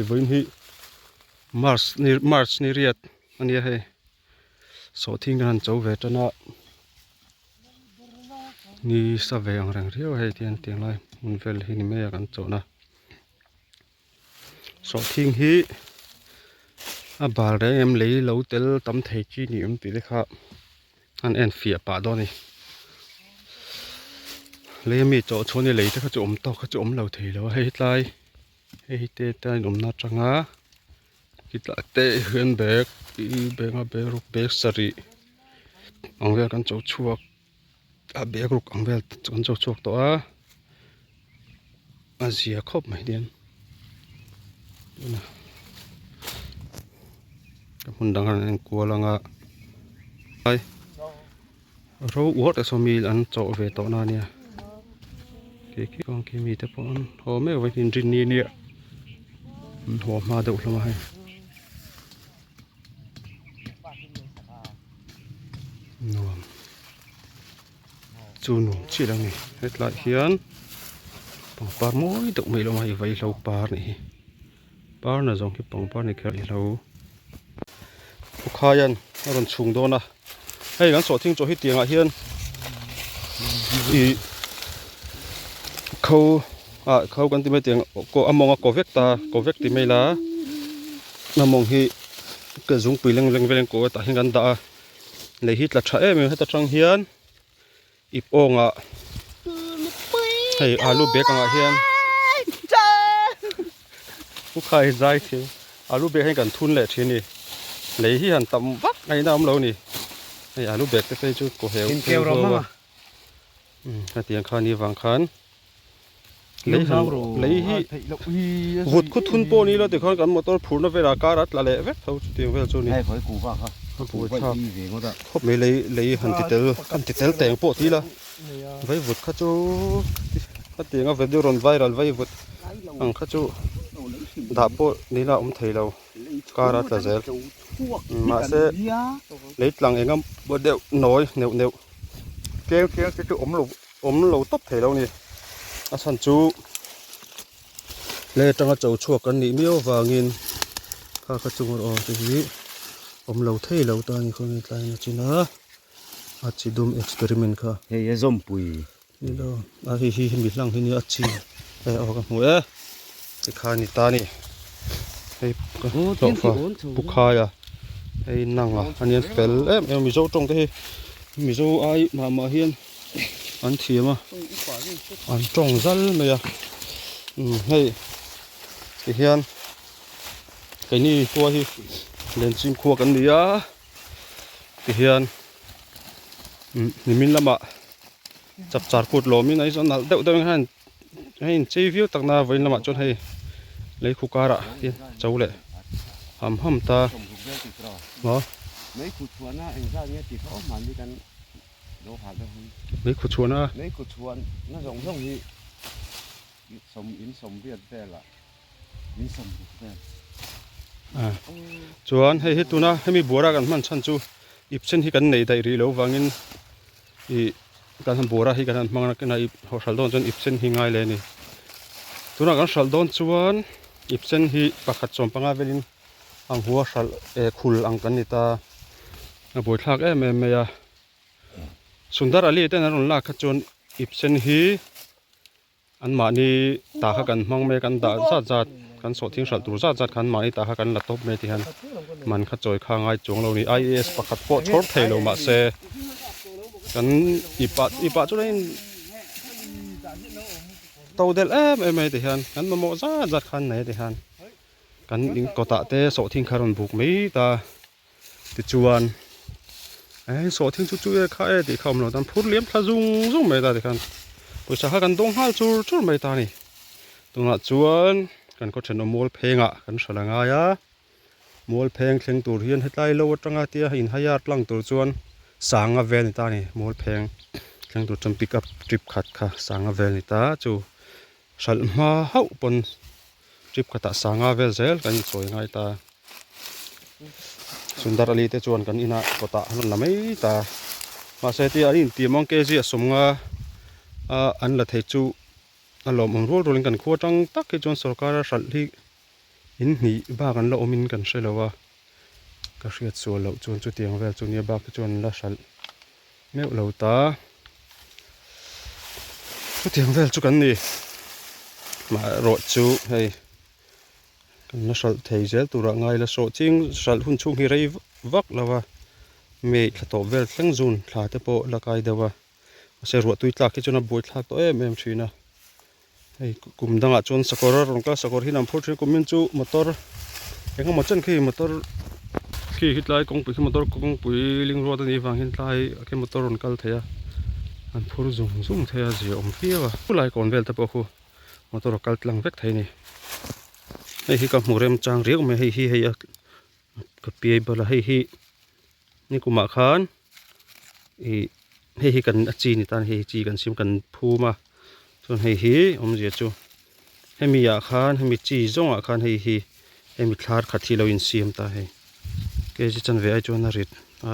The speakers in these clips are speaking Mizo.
Hei vawiin hi March ni March ni riat a nia hei sawhthing kan han cho ve tan a ni sa ve ang reng riau a hei tihian tiang lai hmun vel hi ni mai a kan chawhna sawhthing hi a bal reng em lei lo tel tam thei chi ni awm tih te kha an en fiah pah dawn a ni lei ami chawh chhuah a ni lei te kha chu awm tawk kha chu awm lo thei lo a hei tlai hei hi te te a inawmna atanga khitah te hian bag ih bag a bag ruk bag sarih ang vel kan cho chhuak a bag ruk ang vel kan cho chhuak tawh a a zia khawp mai hian hmun dang an enkual anga ro uar te saw mi an chawh ve tawh na ania khi khi kawng khi mite pawh an haw mek a vawiin rinni ania an haw hma deuh hlawm a hei. Nuam chu nuam chiah lo a ni hetlaiah hian pangpar mawi deuh mai lo awm a hei vaihlo par a nih hi par na zawng hi pangpar ni kher a ni lo khawkhaian a rawn chhung dawn a hei kan sawhthing chaw hi tiangah hian ih kho ah kho kan ti mai tiang a mawng a kaw vek ta kaw vek ti mai la a mawng hi ka zungpui leng leng velin kaw tah hian kan dah a lei hi tla tha em em heta tang hian ip awngah hei alu bag angah hian u khai zai thil alu bag hian kan thun leh thin a ni lei hi han tam vak ngaihna a awm lo a ni hei alu bag te phei chu kaw heu heu huau a hetiang kha ni vang khan lei han lei hi vut khu thun pawh ni lo tikhan kan motor phurna velah kar a tla leh vek tho chutiang vel chu a ni a buaithlak khawp mai lei lei han ti tel han ti tel teng pawh ti ila vaivut kha chu hetiang a video rawn viral vaivut ang kha chu dah pawh ni ila a awm thei lo kar a tla zel mahse lei tlang eng emaw deuh nawi neuh neuh tlem tlem te chu awm lo. Awm lo tawp thei lo a ni. A chhan chu lei atanga cho chhuak kan nih miau avangin kha kha chung erawh te hi awm lo thei lo ta a ni khaw nge tlai in a chin a, a chi dum experiment kha. Hei a zawmpui. Ni lo a hei hi hemi hlang hi nia a chi hei aw ka hmu e tikhan ni ta a ni hei ka hlawhfa pu khaia hei nang a anian fel em em a mizo tawng te hi mizo ai mah mah hian. an thiam a an tawng zal mai a umm hei ti hian keini khua hi lenchim khua kan ni a ti hian umm nimin lamah chapchar kut lawmin a insawn nalh deuh deuh hian hei inchei viau tak na vawiin lamah chuan hei lei khu karah hian cho leh ham ham ta maw. Mei khu chhuahna. Mei khu chhuahna zawng zawng hi sawm in sawm riat velah in sawm ruk vel. Chuan hei hi tuna hemi buara kan hman chhan chu ip sen hi kan nei daih rih loh vangin ih kan han buara hi kan han hmang a ip hral dawn chuan ip sen hi ngai leh a ni. Tunah kan hralh dawn chuan ip sen hi pakhat sawm panga velin ang hua hralh eh khul ang kan ni ta a buaithlak em em mai a Sundar Ali ten an rawn lak kha chuan ip sen hi an mahni ta kha kan hmang mai a kan dah zat zat kan sawhthing hralh tur zat zat kha an mahni ta kha kan la tawp mai tihian man kha chawi kha a ngai chuang lo a ni I_A_S pakhat pawh chhawr thei lo mahse kan ip ah ip ah chuan a in to delh em em mai tihian kan mamawh zat zat kha an nei a tihian. Kan in kawtah te sawhthing kha a rawn buk mai ta tichuan eh sawhthing chu chu e kha e tih kha awm lo tan phur liam thla zung zung mai ta tikhan pawisa kha kan dawng nghal chur chur mai ta a ni tunah chuan kan khaw thenawm mual phengah kan hral a ngai a mual pheng thleng tur hian hetlai lo atanga tia inhaiar tlang tur chuan sanga vel ni ta a ni mual pheng thleng tur chuan pick up trip khat kha sanga vel ni ta chu hralh hma hauh pawn. Trip khatah sanga vel zel kan insawi ngai ta. Sundar Ali te chuan kan inah kawtah an rawn la mai ta. Mahse tia an intiam ang kg a sawmnga a an la thei chu a lawmawm rual rualin kan khua tang tak hi chuan sorkar a hralh hi In hnih bak an la awm in kan hre lo a, ka hriat sual loh chuan chutiang vel chu nia bak te chuan an la hralh meuh lo ta. Chutiang vel chu kan ni maherawh chu hei kan la hralh thei zel turah ngai la sawh ching hralh hun chhung hi rei vak lo a, May thla tawp vel thleng June thla te pawh la kai deuh a, mahse ruahtui tlak hi chuan a buaithlak tawh em em thin a. Hei kum dangah chuan sakawr a rawn kal a sakawr hi an phur thin a kum in chu motor eng emaw chen khi motor khi khi tlai kawngpui khi motor kawngpui ling ruat anih vang hian tlai ah khian motor a rawn kal thei a an phur zung zung thei a zia awm viau a khulai kawn vel te pawh khu motor a kal tlang vek thei a ni hei hi ka hmu rem chang riau mai hei hi hei a ka piai bawlh a hei hi nikumah khan ih hei hi kan a chi ni tan hei hi chi kan siam kan phum a chuan hei hi awmzia chu hemi ah khan hemi chi zawngah khan hei hi hemi thlar khat hi lo insiam ta hei kg chanve ai chuan a rit a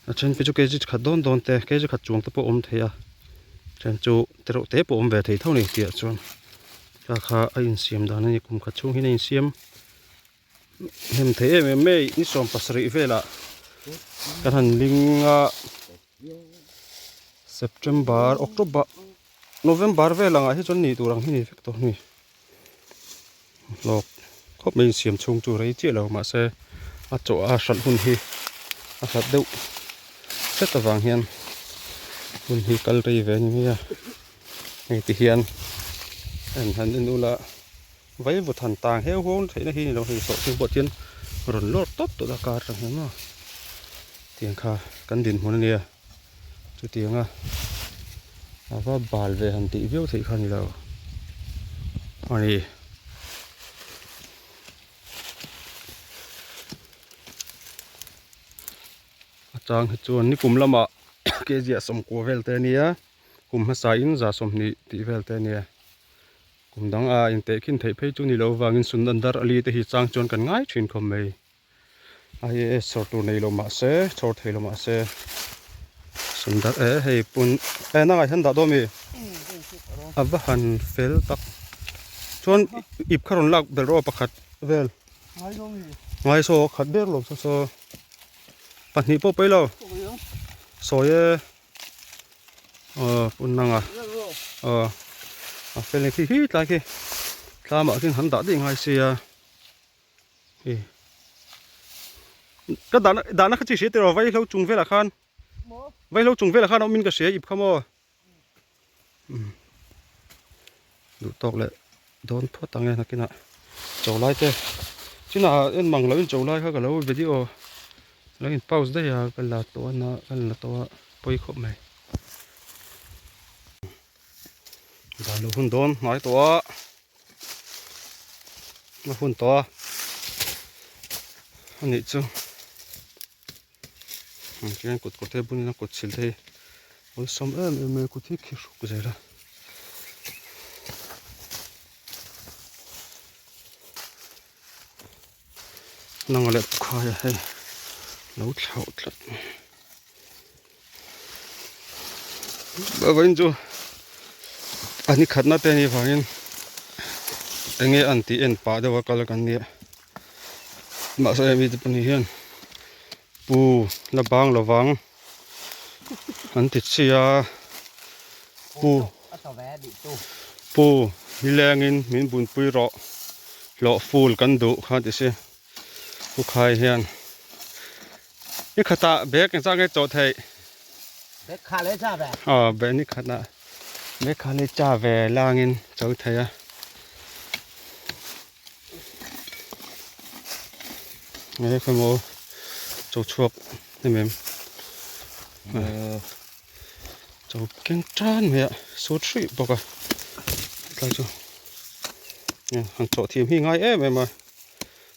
a then phei chu kg khat dawn dawn te kg khat chuang te pawh a awm thei a then chu te reuh te pawh a awm ve thei tho a ni tih ah chuan kha kha a insiam dan a ni kum khat chhung hian a insiam. Hnem thei em em mai ni 70 velah kan han ling a September October November vel angah hi chuan nih tur ang hi ni vek tawh a ni hlawk khawp mai insiam chhung chu rei chiah lo mahse a chaw a hralh hun hi a hlat deuh hret avang hian hun hi kal rei ve a ni mai a hei ti hian en han en ula. Vai vut han tang heu huau na theihna hi ni lo hei sawh chhung pawh chuan rawn lawr tawp tawp a kar atang hian maw tiang kha kan dinhmun a nia chutianga a va bal ve han tih viau theih kha a ni lo a ni. A chang hi chuan nikum lamah kg a sawmkua vel te a nia kum hmasa in za 20 tih vel te a nia. Kum dang a intehkhin theih phei chu ni lo vangin Sundandar Ali te hi chang chuan kan ngai thin khawp mai. IAS chhawr tur nei lo mah se, chhawr thei lo mah se Sundar e hei pun e nangah hian dah dawn mi? A va han fel tak. Chuan ip kha rawn lak belh rawh pakhat vel. Ngai saw khat ber lo saw saw. Pahnih pawh pawi lo. Sawi e. Aw pun nanga aw a fel khi khi tlai khi tlamah khian han dah daih ngai sia hi ka dahna dahna kha chi hria tiraw vaihlo chung velah khan vaihlo chung velah khan a awmin ka hria ip kha maw duh tawk leh dawn phawt ang e nakinah chaw lai te chinah en mang loin chaw lai kha ka lo video lo in pause daih a ka la tawh a na ka la tawh a pawi khawp mai dan lo hun dawn hnai tawh a a hun tawh a anih chu. Ang khian kut kawr te bunin a kut chhil te hi awlsam em em mai a kut hi khi hruk zel a. Nanga leh pukhaia hei lo thlauh tlat vawiin chu a ni khatna te anih vangin enge an tih en pah deuh a kal kan nia mahse hemi te pahnih hian pu la bang lovang an ti chi a pu pu nilengin min bunpui rawh hlawh ful kan duh kha ti si pu khai hian. Ni khatah bag engzah nge chawh theih? Bag kha leh cha ve. Aw bag ni khatah bag kha leh cha ve langin cho thei a. Nge khaw maw cho chhuak em em. Cho keng tan mai a sut hruih bawk a. Tlai chu han chawh thiam hi ngai em em a.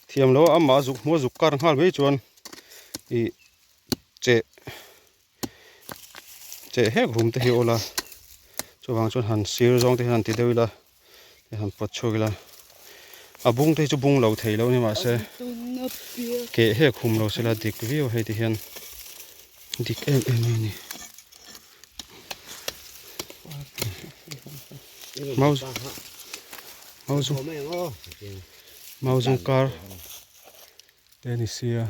Thiam lo a amah zuk hmuh a zuk kar nghal mai chuan ih cheh cheh hek rum te hi a awl a chuvang chuan han sir zawng te hian han ti deuh ila han pawt chhuak ila a bung te hi chu bung lo thei lo a ni mahse keh hek hum lo sela dik viau hei ti hian dik em em mai a ni. Mau mau zu. Mau zung kar te a ni sia.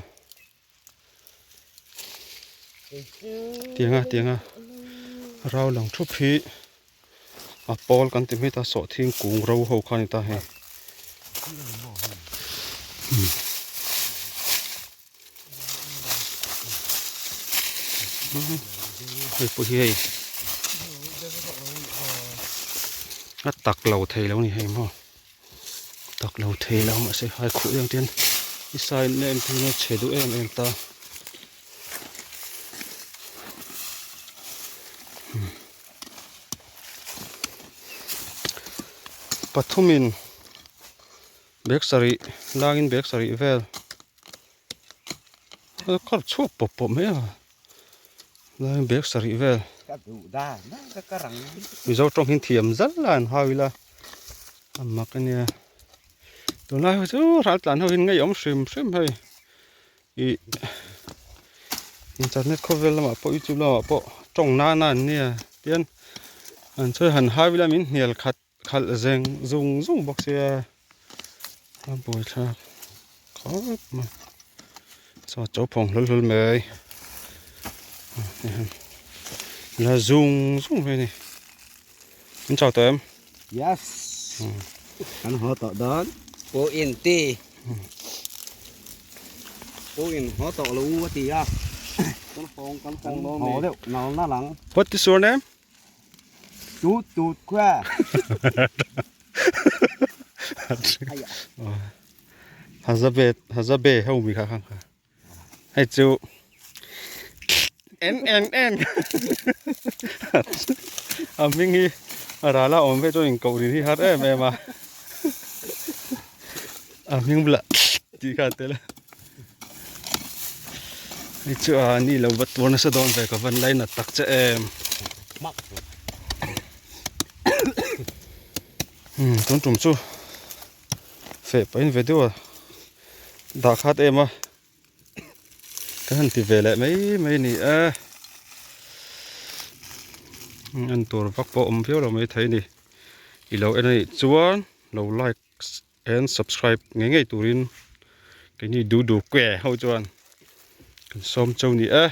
Tianga tianga rau lang thup hi a pawl kan ti hmet a sawhthing kung ro ho kha a ni ta hei. Hei pawh hi hei a tak lo thei lo a ni hei maw. Tak lo thei lo mahse hai khuh em ten i sign na em thei na chhe duh em em ta pathumin bag sarih langin bag sarih vel a kar chhuak pawp pawp mai a langin bag sarih vel mizo tawng hi thiam zal a an hau ila a mak a nia tunlai ho chu ral tlan ho hi ngei awm hrim hrim hei ih internet khawvel lamah pawh youtube lamah pawh tawng nana an nia tian an sawi han hau ila min hnial khat khalh zeng zung zung bawk sia a buaithlak khawp mai chaw chaw phawng hlawl hlawl mai la zung zung mai a ni in chau tawh em yes kan haw tawh dawn pawh in ti pawh in haw tawh lo a ti a kan hawng kan hawng lo haw deuh nal na lang what is your name Tut tut qua. Hazabe Hazabe ho mi kha khang kha. Hei chu N N N a hming hi a rala awm ve chuan inkoh rin hi har em em a. A hming bulah tih kha a tel a. Hei chu a ni lo va tur nasa dawn ve ka van lainat tak che em. Hmm tun tum chu feh pahin ve deuh a dah khat em a ka han ti ve leh mai mai a ni e. En tur vak pawh awm viau lo mai thei a ni. I lo en a nih chuan lo like and subscribe ngei ngei turin keini duh duh ke ho chuan kan sawm cheu ni e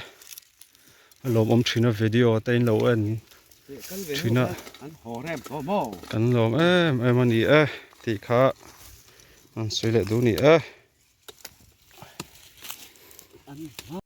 a lawmawm thin a video te in lo en thin a kan lawm em em a ni e tih kha an sawi leh duh ni e.